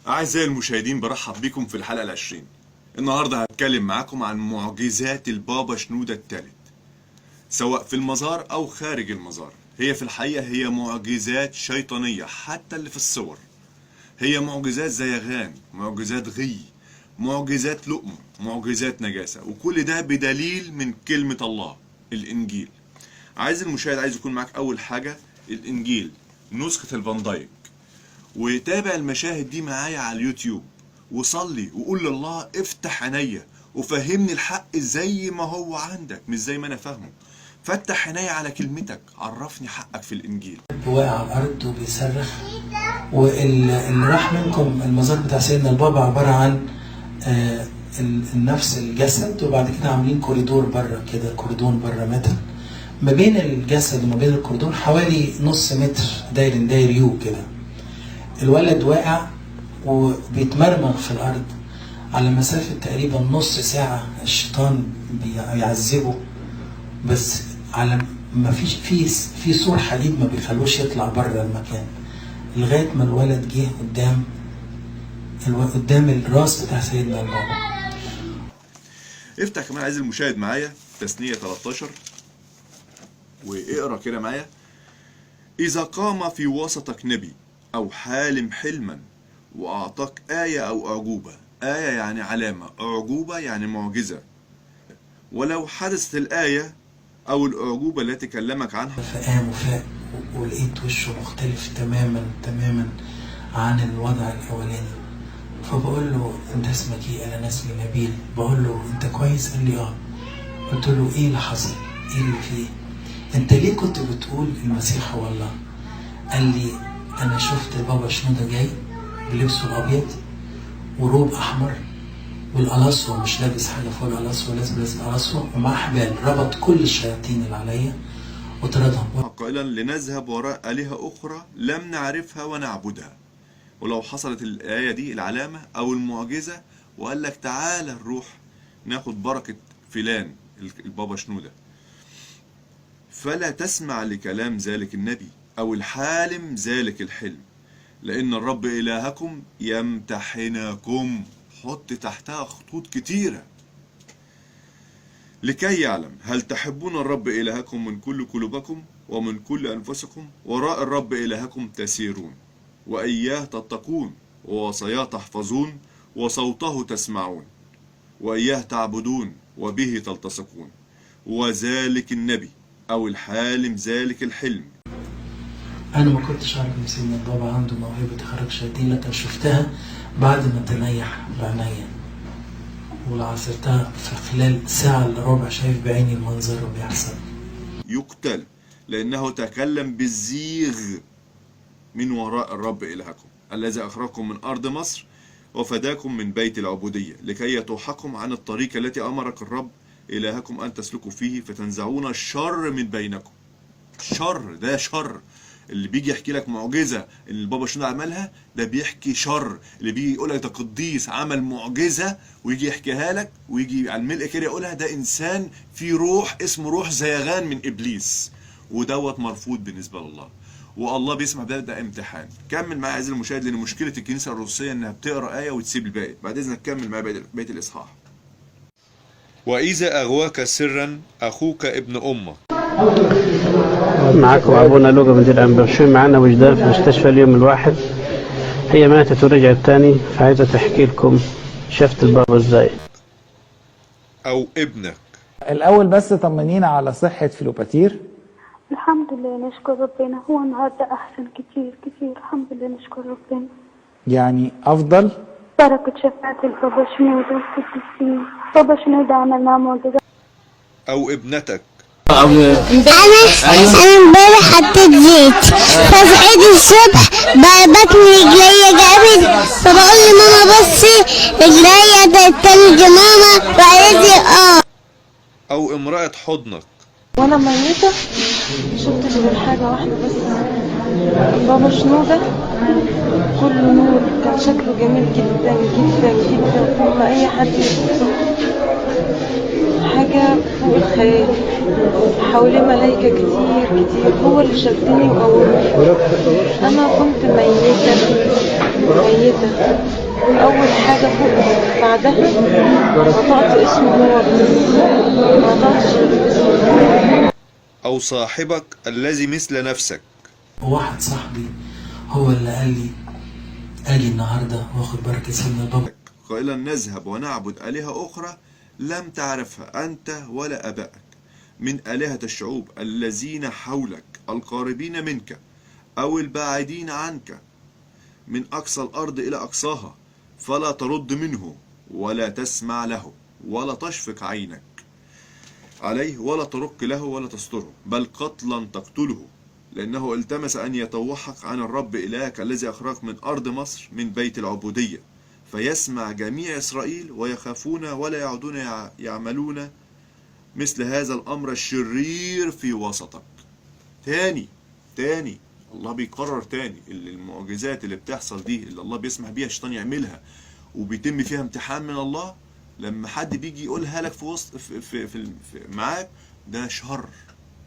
أعزائي المشاهدين، برحب بكم في الحلقة 20. النهاردة هتكلم معاكم عن معجزات البابا شنودة الثالث، سواء في المزار أو خارج المزار. هي في الحقيقة هي معجزات شيطانية، حتى اللي في الصور هي معجزات زيغان، معجزات غي، معجزات لؤم، معجزات نجاسة، وكل ده بدليل من كلمة الله الإنجيل. عايز المشاهد عايز يكون معاك أول حاجة الإنجيل نسخة الفان دايك، وتابع المشاهد دي معايا على اليوتيوب، وصلي وقول لله افتح عينيا وفهمني الحق زي ما هو عندك، مش زي ما انا فاهمه. فتح عينيا على كلمتك، عرفني حقك في الانجيل. واقع على الارض وبيصرخ، واللي راح منكم المزار بتاع سيدنا البابا عبارة عن نفس الجسد، وبعد كده عاملين كوريدور بره كده، كوردون بره متر ما بين الجسد وما بين الكوردون حوالي نص متر، داير داير يو كده. الولد واقع وبيتمرمغ في الارض على مسافة تقريبا نص ساعة، الشيطان بيعذبه، بس على ما فيش في سور حديد ما بيخلوش يطلع بره المكان، لغاية ما الولد جه قدام الراس بتاع سيدنا البابا. افتح كمان عايز المشاهد معايا تثنية 13 واقرا كده معايا. إذا قام في وسطك نبي أو حالم حلما وأعطاك آية أو أعجوبة، آية يعني علامة، أعجوبة يعني معجزة، ولو حدثت الآية أو الأعجوبة التي كلمك عنها. فقام وفاق، ولقيت وشه مختلف تماما تماما عن الوضع الأولاني. فبقول له أنت اسمك إيه؟ قال أنا اسمي نبيل. بقول له أنت كويس؟ قال لي آه. قلت له إيه اللي حصل؟ إيه اللي فيه؟ أنت ليه كنت بتقول المسيح هو الله؟ قال لي أنا شفت بابا شنودة جاي بلبسه الأبيض وروب أحمر والقلاصوة، مش لابس حاجة فوق القلاصوة، لازم لابس القلاصوة، ومعاه حبال، ربط كل الشياطين اللي عليا وطردهم. قائلا لنذهب وراء آلهة أخرى لم نعرفها ونعبدها. ولو حصلت الآية دي العلامة أو المعجزة وقال لك تعالى نروح ناخد بركة فلان البابا شنودة، فلا تسمع لكلام ذلك النبي أو الحالم ذلك الحلم، لأن الرب إلهكم يمتحنكم. حط تحتها خطوط كتيرة، لكي يعلم هل تحبون الرب إلهكم من كل قلوبكم ومن كل أنفسكم. وراء الرب إلهكم تسيرون، وإياه تتقون، ووصاياه تحفظون، وصوته تسمعون، وإياه تعبدون، وبه تلتصقون. وذلك النبي أو الحالم ذلك الحلم. أنا ما كنتش أعرف إن سيدنا البابا عنده موهبة إخراج شياطين، لكن شفتها بعد ما تنيح بعينيا، وعاصرتها في خلال ساعة إلا ربع، شايف بعيني المنظر وبيحصل. يقتل لأنه تكلم بالزيغ من وراء الرب إلهكم الذي أخرجكم من أرض مصر وفداكم من بيت العبودية، لكي يتوحكم عن الطريق التي أمرك الرب إلهكم أن تسلكوا فيه، فتنزعون الشر من بينكم. شر، ده شر. اللي بيجي يحكي لك معجزة اللي البابا شنودة عملها ده بيحكي شر. اللي بيجي يقول لك ده قديس عمل معجزة ويجي يحكيها لك ويجي على الملء كده يقولها، ده إنسان في روح اسمه روح زيغان من إبليس، ودوت مرفوض بالنسبة لله، والله بيسمح بده. ده امتحان. كمل معايا عزيزي المشاهد، لأن مشكلة الكنيسة الروسية إنها بتقرأ آية وتسيب الباقي. بعد إذنك كمل معايا بقية الإصحاح. وإذا أغواك سرا أخوك ابن أمك. معكم أبونا لوقا بن دير أنبرشوي، معنا وجدان في مستشفى اليوم الواحد. هي ماتت ورجعت تاني، فعايزة تحكي لكم شافت البابا ازاي. أو ابنك. الأول بس طمنينا على صحة فيلوباتير. الحمد لله نشكر ربنا، هو النهارده أحسن كتير كتير، الحمد لله نشكر ربنا. يعني أفضل؟ بركة شفاعة البابا شنودة والقديسين. بابا شنودة عمل معاه معجزة. أو ابنتك. أنا امبارح حطيت زيت، فصحيت الصبح بطني رجليا جابت، فبقول لماما بصي رجليا ده التلج ماما، وقالت لي اه. أو امرأة حضنك. وأنا ميتة شفتش غير حاجة واحدة بس، بابا شنودة كله نور، كان شكله جميل جدا جدا جدا فوق ما أي حد يشوفه، حاجة فوق الخيال، حواليه ملايكة كتير كتير، هو اللي شدني وقومني. أنا كنت ميتة ميتة. أول حاجة فوق بعدها نطقت اسمه هو بس، ما نطقتش غير اسمه. أو صاحبك الذي مثل نفسك. وواحد صاحبي هو اللي قال لي اجي النهارده واخد بركة سيدنا البابا. قائلا نذهب ونعبد آلهة أخرى لم تعرفها أنت ولا أبائك من آلهة الشعوب الذين حولك القاربين منك أو الباعدين عنك من أقصى الأرض إلى أقصاها، فلا ترد منه ولا تسمع له ولا تشفق عينك عليه ولا ترق له ولا تستره، بل قتلا تقتله، لأنه التمس أن يتوحق عن الرب إلهك الذي أخرجك من أرض مصر من بيت العبودية، فيسمع جميع إسرائيل ويخافون ولا يعودون يعملون مثل هذا الأمر الشرير في وسطك. تاني تاني الله بيقرر تاني المعجزات اللي بتحصل دي اللي الله بيسمح بيها الشيطان يعملها وبيتم فيها امتحان من الله، لما حد بيجي يقولها لك في وسط في في, في, في معاك، ده شر،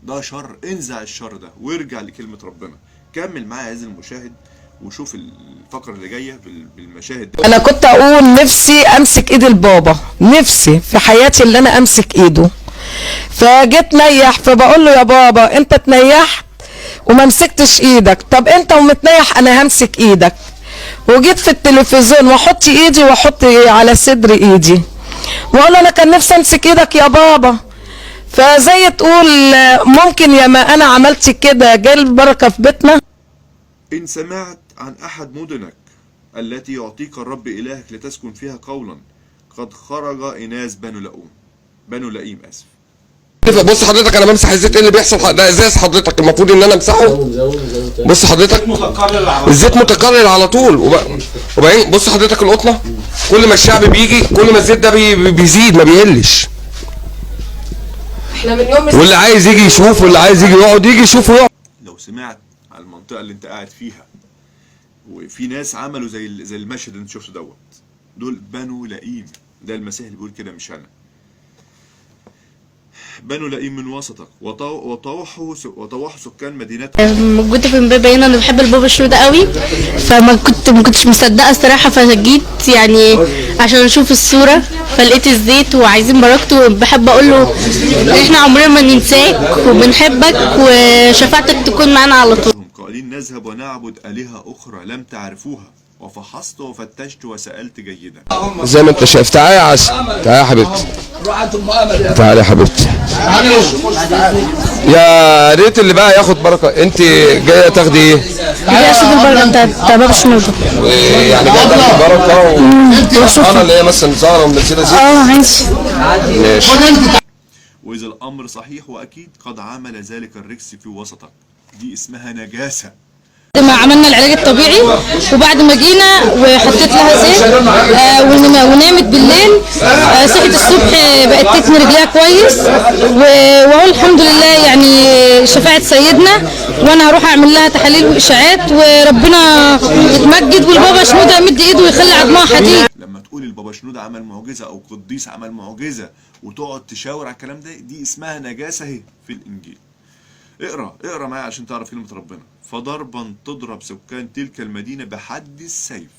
ده شر، انزع الشر ده وارجع لكلمة ربنا. كمل معايا عزيزي المشاهد وشوف الفقرة اللي جاية بالمشاهد دي. انا كنت اقول نفسي امسك ايد البابا، نفسي في حياتي اللي انا امسك ايده. فجيت نيح، فبقول له يا بابا انت تنيحت وما مسكتش ايدك، طب انت ومتنيح انا همسك ايدك. وجيت في التلفزيون واحط ايدي واحط على صدر ايدي واقول انا كان نفسي امسك ايدك يا بابا. فزي تقول ممكن يا ما انا عملت كده جاي البركة في بيتنا. إن سمعت عن أحد مدنك التي يعطيك الرب إلهك لتسكن فيها قولا قد خرج إناس بنو لؤوم، بنو لئيم آسف. بص حضرتك انا بمسح الزيت، ايه اللي بيحصل؟ ده ازاز حضرتك المفروض ان انا امسحه. بص حضرتك الزيت متكرر على طول. وبعدين بص حضرتك القطنه، كل ما الشعب بيجي كل ما الزيت ده بيزيد ما بيقلش. احنا من يوم واللي عايز يجي يشوف، واللي عايز يجي يقعد يجي يشوف ويقعد. لو سمعت على المنطقة اللي انت قاعد فيها وفي ناس عملوا زي المشهد اللي انت شفته دوت، دول بنو لئيم، ده المسيح اللي بيقول كده مش انا. بنو لئيم من وسطك وطوحوا سكان مدينتك. موجودة في امبابة هنا. انا بحب البابا شنودة قوي، فما كنتش مصدقة الصراحة، فجيت يعني عشان اشوف الصورة فلقيت الزيت وعايزين بركته. بحب اقول له احنا عمرنا ما ننساك وبنحبك وشفاعتك تكون معانا على طول. قائلين نذهب ونعبد آلهة أخرى لم تعرفوها، وفحصت وفتشت وسألت جيدا. زي ما انت شايف. تعالى يا عسل، تعالى يا حبيبتي، تعالى يا حبيبتي. يا ريت اللي بقى ياخد بركة. انت جاية تاخدي ايه؟ جاية اشوف البركة بتاعت بابا شنودة. يعني جاية تاخدي بركة انا اللي هي مثلا زهره ومنزلة زيت. ماشي ماشي. واذا الامر صحيح واكيد قد عمل ذلك الرجس في وسطك، دي اسمها نجاسة. ما عملنا العلاج الطبيعي وبعد ما جينا وحطيت لها زيت ونامت بالليل، صحت الصبح بقت تتني رجليها كويس، وهو الحمد لله يعني شفاعة سيدنا. وانا هروح اعمل لها تحاليل واشاعات وربنا يتمجد، والبابا شنودة يمد ايده ويخلي عظمها حديد. لما تقول البابا شنودة عمل معجزة او قديس عمل معجزة وتقعد تشاور على الكلام ده، دي اسمها نجاسة اهي في الانجيل. اقرا اقرا معايا عشان تعرف كلمة ربنا. فضربا تضرب سكان تلك المدينة بحد السيف.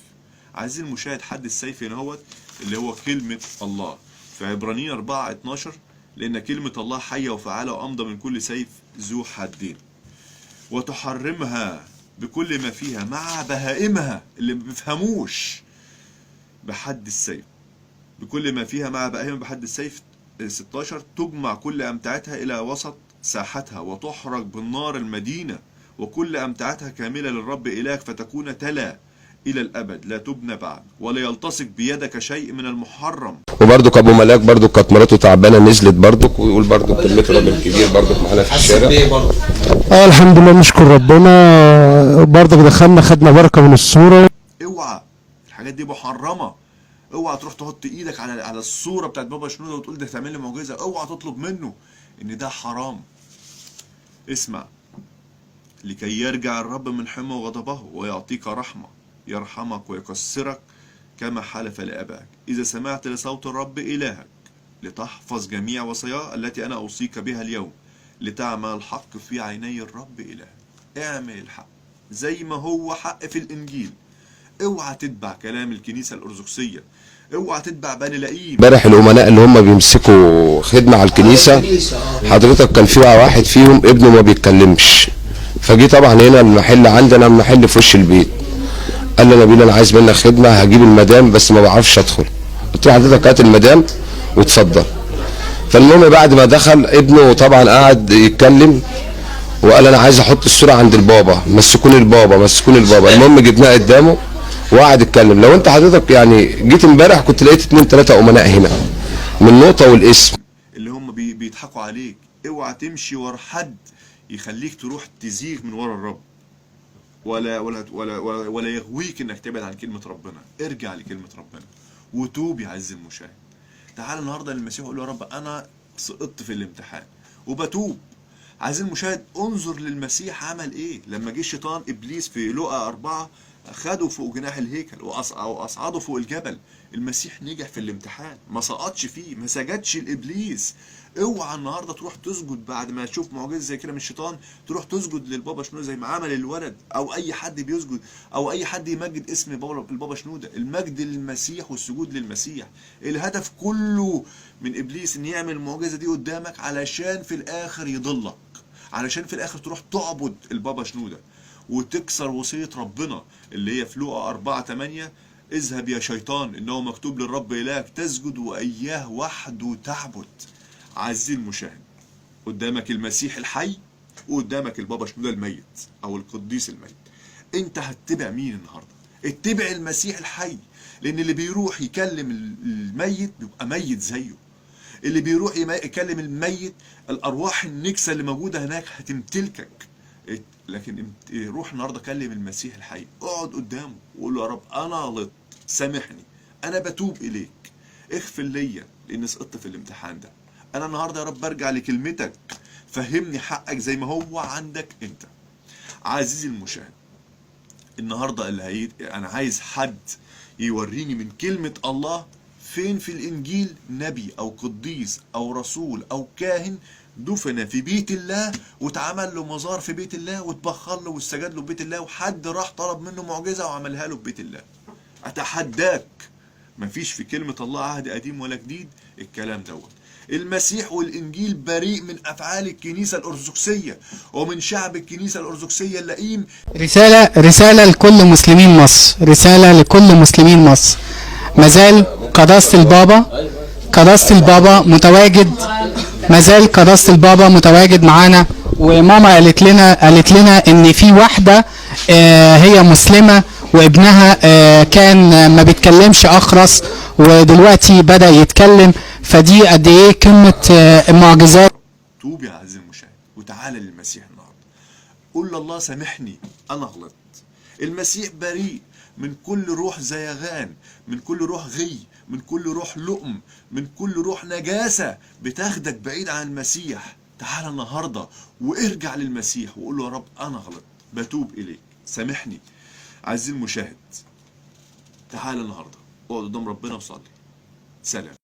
عايزين المشاهد حد السيف هنا هوت اللي هو كلمة الله في عبرانيين 4:12، لأن كلمة الله حية وفعالة وأمضى من كل سيف ذو حدين، وتحرمها بكل ما فيها مع بهائمها اللي ما بيفهموش بحد السيف، بكل ما فيها مع بهائمها بحد السيف. 16 تجمع كل أمتعتها إلى وسط ساحتها وتحرق بالنار المدينة وكل أمتعتها كاملة للرب إلهك، فتكون تلا إلى الأبد لا تبنى بعد، ولا يلتصق بيدك شيء من المحرم. وبرضك أبو ملاك برضك كانت مراته تعبانة نزلت برضك، ويقول برضك كلمته راجل كبير برضك معانا في الشارع. الحمد لله نشكر ربنا، برضك دخلنا خدنا بركة من الصورة. اوعى الحاجات دي محرمة، اوعى تروح تحط ايدك على الصورة بتاعت بابا شنودة وتقول ده تعمل لي معجزة، اوعى تطلب منه ان ده حرام. اسمع، لكي يرجع الرب من حمى غضبه ويعطيك رحمة، يرحمك ويكسرك كما حلف لأباك، إذا سمعت لصوت الرب إلهك لتحفظ جميع وصاياه التي أنا أوصيك بها اليوم، لتعمل الحق في عيني الرب إلهك. اعمل الحق زي ما هو حق في الإنجيل، اوعى تتبع كلام الكنيسة الأرثوذكسية، اوعى تتبع بني لئيم. امبارح الامناء اللي هم بيمسكوا خدمة على الكنيسة حضرتك، كان في واحد فيهم ابنه ما بيتكلمش، فجي طبعا هنا المحل عندنا، المحل في وش البيت، قال لي يا نبيل انا عايز منك خدمة، هجيب المدام بس ما بعرفش ادخل. قلت له حضرتك هات المدام واتفضل. فالمهم بعد ما دخل ابنه طبعا قعد يتكلم وقال انا عايز احط الصورة عند البابا، مسكوني البابا مسكوني البابا. المهم جبناه قدامه وقعد يتكلم. لو انت حضرتك يعني جيت امبارح كنت لقيت 2 3 امناء هنا من النقطة والاسم اللي هم بيضحكوا عليك. اوعى تمشي ورا حد يخليك تروح تزيغ من ورا الرب، ولا ولا ولا ولا, ولا يغويك انك تبعد عن كلمة ربنا. ارجع لكلمة ربنا وتوب يا عز المشاهد. تعال النهارده للمسيح وقول له يا رب انا سقطت في الامتحان وبتوب. عايز المشاهد انظر للمسيح عمل ايه لما جه الشيطان ابليس في لوقا 4 خده فوق جناح الهيكل واصعده فوق الجبل. المسيح نجح في الامتحان، ما سقطش فيه، ما سجدش لابليس. اوعى النهارده تروح تسجد بعد ما تشوف معجزه زي كده من الشيطان، تروح تسجد للبابا شنودة زي ما عمل الولد، او اي حد بيسجد، او اي حد يمجد اسم البابا شنودة. المجد للمسيح والسجود للمسيح. الهدف كله من ابليس ان يعمل المعجزة دي قدامك علشان في الاخر يضلك، علشان في الاخر تروح تعبد البابا شنودة وتكسر وصية ربنا اللي هي في لوقا 4:8، اذهب يا شيطان انه مكتوب للرب الهك تسجد واياه وحده تعبد. عزيزي المشاهد، قدامك المسيح الحي وقدامك البابا شنودة الميت او القديس الميت. انت هتتبع مين النهارده؟ اتبع المسيح الحي، لان اللي بيروح يكلم الميت بيبقى ميت زيه. اللي بيروح يكلم الميت، الارواح النكسه اللي موجودة هناك هتمتلكك. لكن روح النهارده كلم المسيح الحي، اقعد قدامه وقول له يا رب انا غلطت، سامحني، انا بتوب اليك، اغفر ليا لاني سقطت في الامتحان ده. انا النهارده يا رب برجع لكلمتك، فهمني حقك زي ما هو عندك انت. عزيزي المشاهد، النهارده اللي انا عايز حد يوريني من كلمة الله فين في الانجيل نبي او قديس او رسول او كاهن دفن في بيت الله واتعمل له مزار في بيت الله واتبخر له واتسجد له في بيت الله وحد راح طلب منه معجزه وعملها له في بيت الله. اتحداك، مفيش في كلمة الله عهد قديم ولا جديد الكلام دوت. المسيح والانجيل بريء من افعال الكنيسة الارثوذكسيه ومن شعب الكنيسة الارثوذكسيه اللئيم. رسالة لكل مسلمين مصر، رسالة لكل مسلمين مصر. مازال قداسة البابا، قداسة البابا متواجد، مازال قداسة البابا متواجد معانا. وماما قالت لنا ان في واحدة هي مسلمة وابنها كان ما بيتكلمش اخرس ودلوقتي بدأ يتكلم، فدي قد ايه قمة المعجزات. توب يا عزيزي المشاهد وتعالى للمسيح النهارده، قول لله سامحني انا غلطت. المسيح بريء من كل روح زيغان، من كل روح غي، من كل روح لؤم، من كل روح نجاسة بتاخدك بعيد عن المسيح. تعالى النهاردة وارجع للمسيح وقول له يا رب أنا غلط، بتوب إليك، سامحني. عزيزي المشاهد، تعالى النهاردة اقعد قدام ربنا وصلي. سلام.